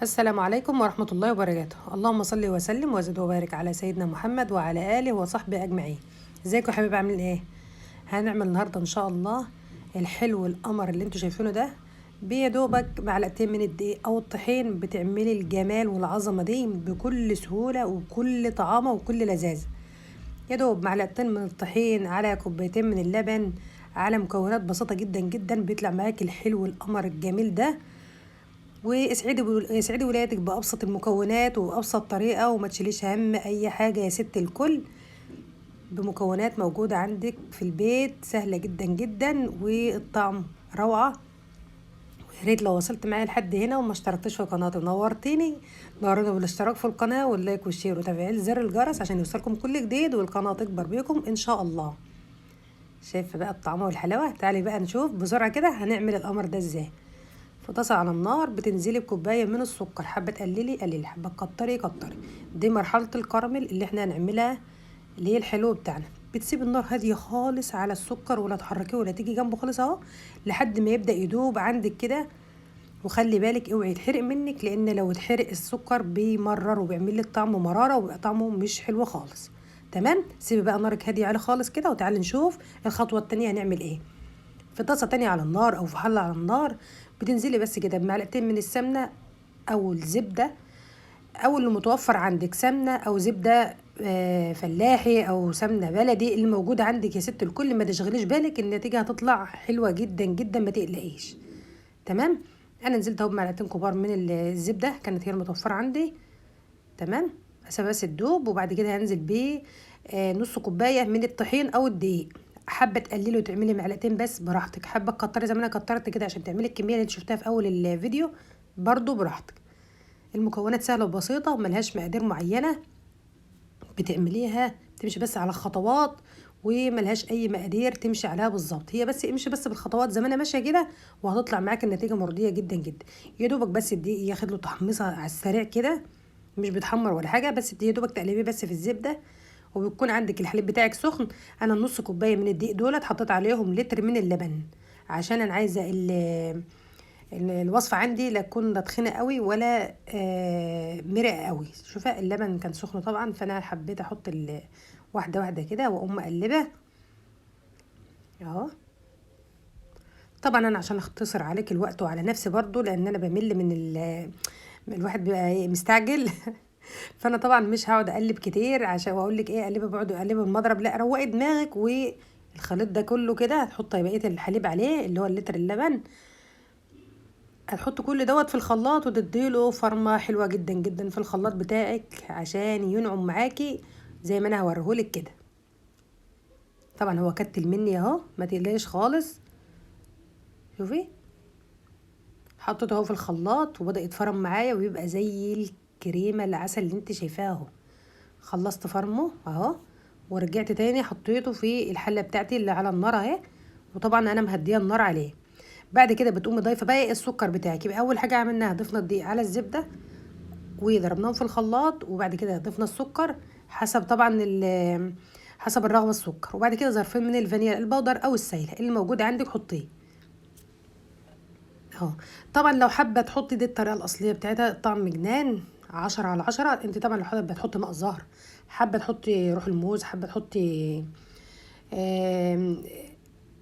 السلام عليكم ورحمة الله وبركاته. اللهم صل وسلم وزد وبارك على سيدنا محمد وعلى آله وصحبه أجمعين. ازيكم يا حبايبي، عاملين ايه؟ هنعمل النهارده ان شاء الله الحلو القمر اللي انتوا شايفينه ده، بيدوبك معلقتين من الدقيق او الطحين بتعملي الجمال والعظمة دي بكل سهولة وبكل طعامه وكل لذاذه. يا دوب معلقتين من الطحين على كوبايتين من اللبن على مكونات بسيطة جدا جدا، بيطلع معاك الحلو القمر الجميل ده. واسعدي ولادك بابسط المكونات وابسط طريقه، وما تشيليش هم اي حاجة يا ست الكل، بمكونات موجودة عندك في البيت، سهلة جدا جدا والطعم روعه. ويا ريت لو وصلت معايا لحد هنا وما اشتركتش في قناتي نورتيني، نوروني بالاشتراك في القناة وال like وال share وتفعيل زر الجرس عشان يوصلكم كل جديد والقناة تكبر بيكم ان شاء الله. شايفه بقى الطعم والحلاوه؟ تعالي بقى نشوف بسرعة كده هنعمل القمر ده ازاي. في طاسه على النار بتنزلي بكوبايه من السكر، حابة تقللي قللي، حابة تكتري كتري. دي مرحلة الكراميل اللي احنا هنعملها اللي هي الحلو بتاعنا. بتسيب النار هادية خالص على السكر ولا تحركيه ولا تيجي جنبه خالص اهو لحد ما يبدا يدوب عندك كده. وخلي بالك اوعي يتحرق منك، لان لو اتحرق السكر بيمرر وبيعمل لك طعم مرارة وبيبقى طعمه مش حلو خالص. تمام، سيبي بقى نارك هادية عليه خالص كده، وتعالي نشوف الخطوة الثانية هنعمل ايه. في طاسه تانية على النار او في حله على النار بتنزلي بس كده بمعلقتين من السمنة او الزبدة او اللي متوفر عندك، سمنه او زبدة فلاحي او سمنه بلدي اللي موجود عندك يا ست الكل. ما تشغليش بالك، النتيجة هتطلع حلوة جدا جدا، ما تقلقيش. تمام، انا نزلت اهو بمعلقتين كبار من الزبدة، كانت هي المتوفرة عندي. تمام، هسيبها بس تدوب، وبعد كده هنزل ب نص كوباية من الطحين او الدقيق. حابة تقللي وتعملي معلقتين بس براحتك، حابة تكتري زي ما انا كترت كده عشان تعملي الكمية اللي انت شفتها في اول الفيديو برضو براحتك. المكونات سهلة وبسيطة وملهاش مقادير معينة، بتعمليها تمشي بس على خطوات وملهاش اي مقادير تمشي عليها بالظبط، هي بس امشي بس بالخطوات زي ما انا ماشية كده وهتطلع معاك النتيجة مرضية جدا جدا. يا دوبك بس الدقيق ياخد له تحميصه على السريع كده، مش بيتحمر ولا حاجة، بس يا دوبك تقلبيه بس في الزبدة، وبيكون عندك الحليب بتاعك سخن. انا نص كوباية من الدقيق دولت حطيت عليهم لتر من اللبن، عشان انا عايزه الوصفة عندي لا تكون لا تخينة قوي ولا مرقه قوي. شوفوا اللبن كان سخن طبعا، فانا حبيت احط واحدة واحدة كده واقوم مقلبه اهو. طبعا انا عشان اختصر عليك الوقت وعلى نفسي برضو، لان انا بمل من الواحد بيبقى مستعجل فانا طبعا مش هقعد اقلب كتير عشان واقول لك ايه اقلبه، بقعد اقلبه بالمضرب، لا روقي دماغك. والخليط ده كله كده هتحطي بقية الحليب عليه اللي هو اللتر اللبن، هتحط كل دوت في الخلاط وتديله فرمه حلوة جدا جدا في الخلاط بتاعك عشان ينعم معاكي زي ما انا هوريهولك كده. طبعا هو كتل مني اهو، ما تقلقيش خالص. شوفي حطيته اهو في الخلاط وبدا يتفرم معايا ويبقى زي الكريمة العسل اللي انت شايفاها اهو. خلصت فرمه اهو ورجعت تاني حطيته في الحلة بتاعتي اللي على النار اهي، وطبعا انا مهديه النار عليه. بعد كده بتقومي ضايفه بقى السكر بتاعك. يبقى اول حاجة عملناها ضفنا الدقيق على الزبدة وضربناهم في الخلاط، وبعد كده ضفنا السكر حسب طبعا حسب الرغبة السكر، وبعد كده ظرفين من الفانيليا البودر او السايله اللي موجود عندك حطيه اهو. طبعا لو حابة تحطي دي الطريقة الاصلية بتاعتها، الطعم جنان 10 على 10. انت طبعا لو حابة تحطي ماء زهر، حابة تحطي روح الموز، حابة تحطي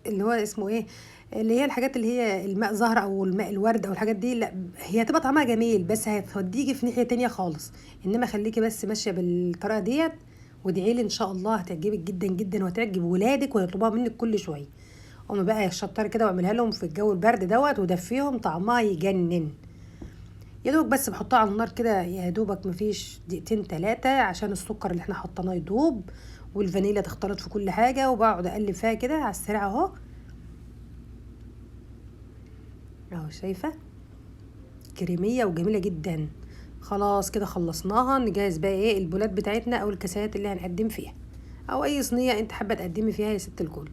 اللي هو اسمه ايه، اللي هي الحاجات اللي هي الماء زهر او الماء الورد او الحاجات دي، لا هي هتبقى طعمها جميل بس هتوديكي في ناحية تانية خالص. انما خليكي بس ماشية بالطريقة ديت وادعي لي ان شاء الله هتعجبك جدا جدا وهتعجب ولادك ويطلبوها منك كل شوية. قومي بقى شطري كده واعملها لهم في الجو البرد دوت ودفيهم، طعمها يجنن. يا دوبك بس بحطها على النار كده يا دوبك مفيش دقيقتين تلاتة عشان السكر اللي احنا حطيناه يدوب والفانيليا تختلط في كل حاجة، وبقعد اقلب فيها كده على السريع اهو. اهو شايفه كريميه وجميلة جدا. خلاص كده خلصناها. نجهز بقى ايه البولات بتاعتنا او الكاسات اللي هنقدم فيها او اي صينية انت حابة تقدمي فيها يا ست الكل.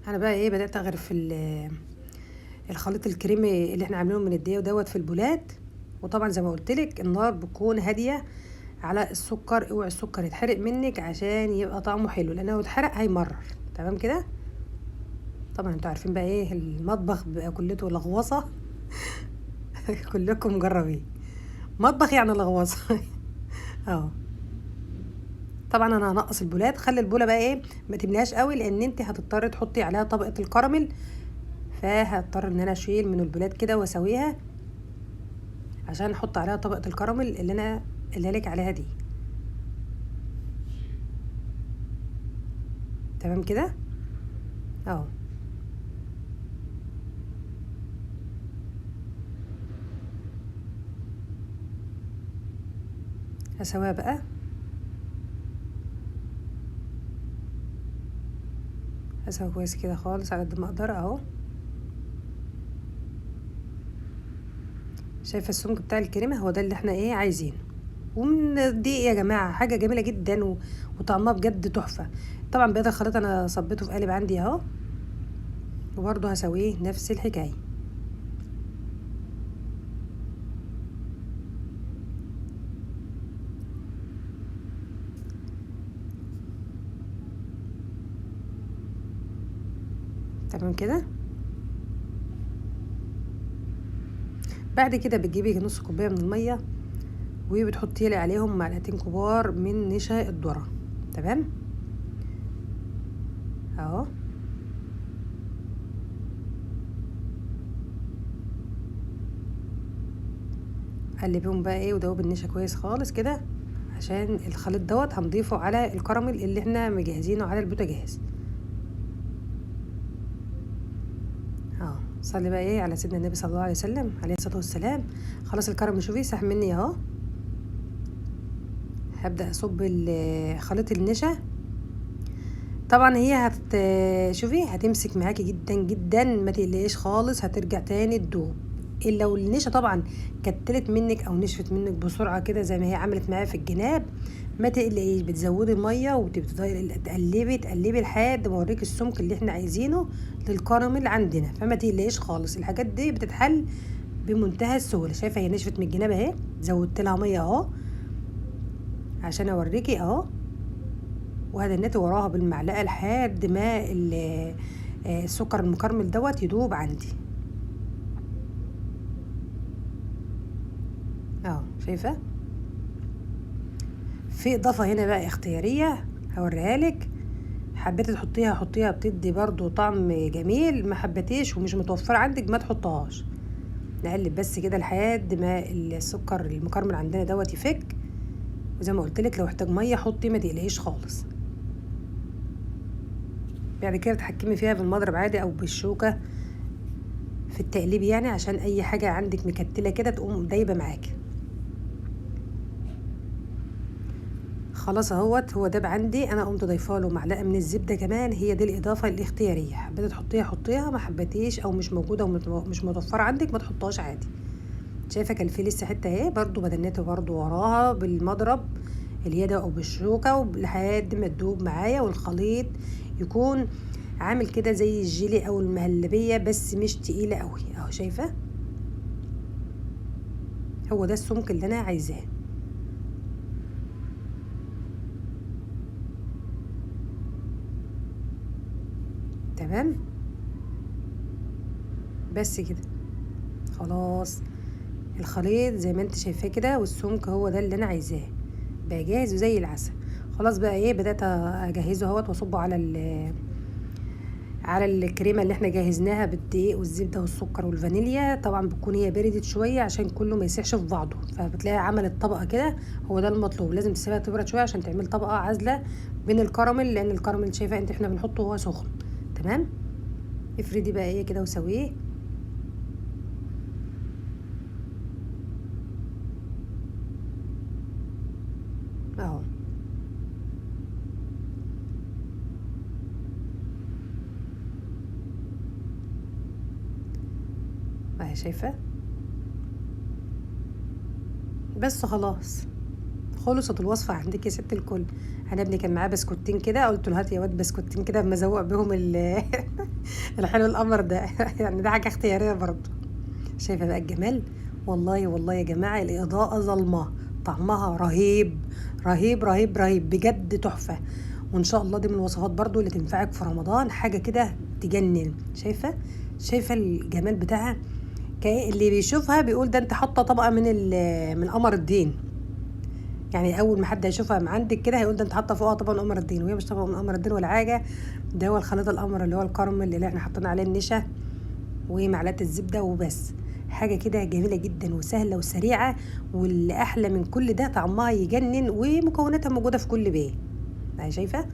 انا بقى ايه بدات اغرف الخليط الكريمي اللي احنا عاملينه من الدقيق ودوت في البولات. وطبعا زي ما قلت لك النار بتكون هادية على السكر، اوعي السكر يتحرق منك عشان يبقى طعمه حلو، لانه لو اتحرق هيمرر. تمام كده. طبعا انتوا عارفين بقى ايه المطبخ بيبقى كلته لغوصه. كلكم مجربين مطبخ يعني لغواصه. اهو طبعا انا هنقص البولات، خلي البوله بقى ايه ما تملاش قوي، لان انت هتضطري تحطي عليها طبقه الكراميل، فهضطر ان انا اشيل من البولات كده واسويها عشان احط عليها طبقه الكراميل اللي انا اللي لك عليها دي. تمام كده اهو. هسويها بقى، هسوي كويس كده خالص على قد ما اقدر اهو. شايفه السمك بتاع الكريمة هو ده اللي احنا ايه عايزينه. ومن الدقيق يا جماعة حاجة جميلة جدا وطعمها بجد تحفة. طبعا بقيت الخليط انا صبيته في قالب عندي اهو، وبرده هسويه نفس الحكاية. تمام كده. بعد كده بتجيبي نص كوباية من المية وبتحطي لي عليهم معلقتين كبار من نشا الذرة. تمام اهو. قلبيهم بقى ايه ودوب النشا كويس خالص كده، عشان الخليط دوت هنضيفه على الكراميل اللي احنا مجهزينه على البوتاجاز. اهو صلي بقى ايه على سيدنا النبي صلى الله عليه وسلم عليه الصلاة والسلام. خلاص الكراميل شوفي ساح مني اهو. هبدا اصب خليط النشا. طبعا هي شوفي هتمسك معاكي جدا جدا، ما تقلقيش خالص، هترجع تاني تدوب. الا لو النشا طبعا كتلت منك او نشفت منك بسرعة كده زي ما هي عملت معايا في الجناب، ما تقلقيش، بتزودي المية وتبتدي تقلبي تقلبي لحد ما اوريك السمك اللي احنا عايزينه للكراميل عندنا. فما تقلقيش خالص، الحاجات دي بتتحل بمنتهى السهولة. شايفه هي نشفت من الجناب اهي، زودت لها مية اهو عشان اوريكي اهو، وهدنت وراها بالمعلقه لحد ما السكر المكرمل دوت يدوب عندي اهو. شايفه في اضافه هنا بقى اختيارية هوريها لك، حبيتي تحطيها حطيها، بتدي برضو طعم جميل، ما حبيتيش ومش متوفرة عندك ما تحطهاش. نقلب بس كده لحد ما السكر المكرمل عندنا دوت يفك، وزي ما قلت لك لو احتاج مية حطي، ما تقلقيش خالص. بعد كده تحكمي فيها بالمضرب عادي او بالشوكة في التقليب، يعني عشان اي حاجة عندك مكتله كده تقوم دايبه معاكي. خلاص اهوت هو داب عندي. انا قمت ضايفه له معلقه من الزبدة كمان، هي دي الاضافة الاختيارية، حبيتي تحطيها حطيها، ما حبيتيش او مش موجودة ومش متوفرة عندك ما تحطهاش عادي. شايفه كان في لسه حتة اهي برضو بدنته برضو وراها بالمضرب اليد او بالشوكة لحد ما تدوب معايا، والخليط يكون عامل كده زي الجيلي او المهلبيه بس مش تقيلة قوي اهو. شايفه هو ده السمك اللي انا عايزاه. تمام بس كده خلاص الخليط زي ما انت شايفاه كده، والسمك هو ده اللي انا عايزاه، بقى جاهز وزي العسل. خلاص بقى ايه بدات اجهزة اهوت واصبه على الكريمة اللي احنا جهزناها بالدقيق والزبده والسكر والفانيليا. طبعا بتكون هي بردت شوية عشان كله ما يسيحش في بعضه، فبتلاقي عملت طبقه كده، هو ده المطلوب. لازم تسيبها تبرد شوية عشان تعمل طبقه عازله بين الكراميل، لان الكراميل شايفه انت احنا بنحطه وهو سخن. تمام افردي بقى ايه كده وسويه. اهو اهي شايفه بس خلاص خلصت الوصفة عندك يا ست الكل. انا ابني كان معاه بسكوتين كده، قلت له هات يا واد بسكوتين كده مزوق بهم الحلو القمر ده. يعني ده حاجة اختيارية برضه. شايفه بقى الجمال؟ والله والله يا جماعة الاضاءة ظلمه، طعمها رهيب رهيب رهيب رهيب بجد تحفة. وان شاء الله دي من الوصفات برضو اللي تنفعك في رمضان، حاجة كده تجنن. شايفه الجمال بتاعها؟ اللي بيشوفها بيقول ده انت حاطه طبقه من قمر الدين. يعني اول ما حد هيشوفها من عندك كده هيقول ده انت حاطه فوقها طبقه من قمر الدين، وهي مش طبقه من قمر الدين ولا حاجة. ده هو الخليط القمر اللي هو الكراميل اللي احنا حطينا عليه النشا ومعلقة الزبدة وبس. حاجة كده جميلة جدا وسهلة وسريعة، واللي احلى من كل ده طعمها يجنن، ومكوناتها موجودة في كل بيت. اهي شايفه.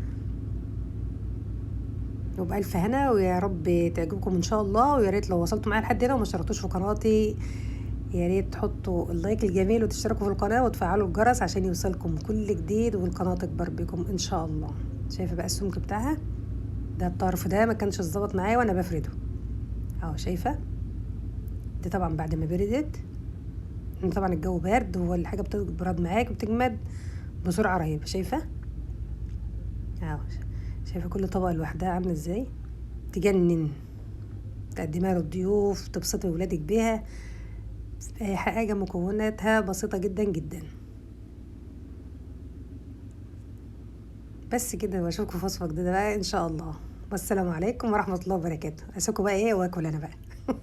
وبألف هنا، ويا رب تعجبكم ان شاء الله. ويا ريت لو وصلتوا معايا لحد هنا وما اشتركتوش في قناتي، يا ريت تحطوا ال like الجميل وتشتركوا في القناة وتفعلوا الجرس عشان يوصلكم كل جديد والقناة تكبر بكم ان شاء الله. شايفه بقى السمك بتاعها ده، الطرف ده ما كانش اتظبط معايا وانا بفرده اهو. شايفه دي طبعا بعد ما بردت، طبعا الجو بارد والحاجة بتبرد معاك وبتجمد بسرعة رهيبة. شايفه اهو، شايفه كل طبقه لوحدها عامله ازاي، تجنن. تقدمها للضيوف، تبسطي ولادك بيها. حاجة مكوناتها بسيطة جدا جدا. بس كده، واشوفكم في وصفه جديدة بقى ان شاء الله. والسلام عليكم ورحمة الله وبركاته. اسيبكم بقى ايه واكل انا بقى.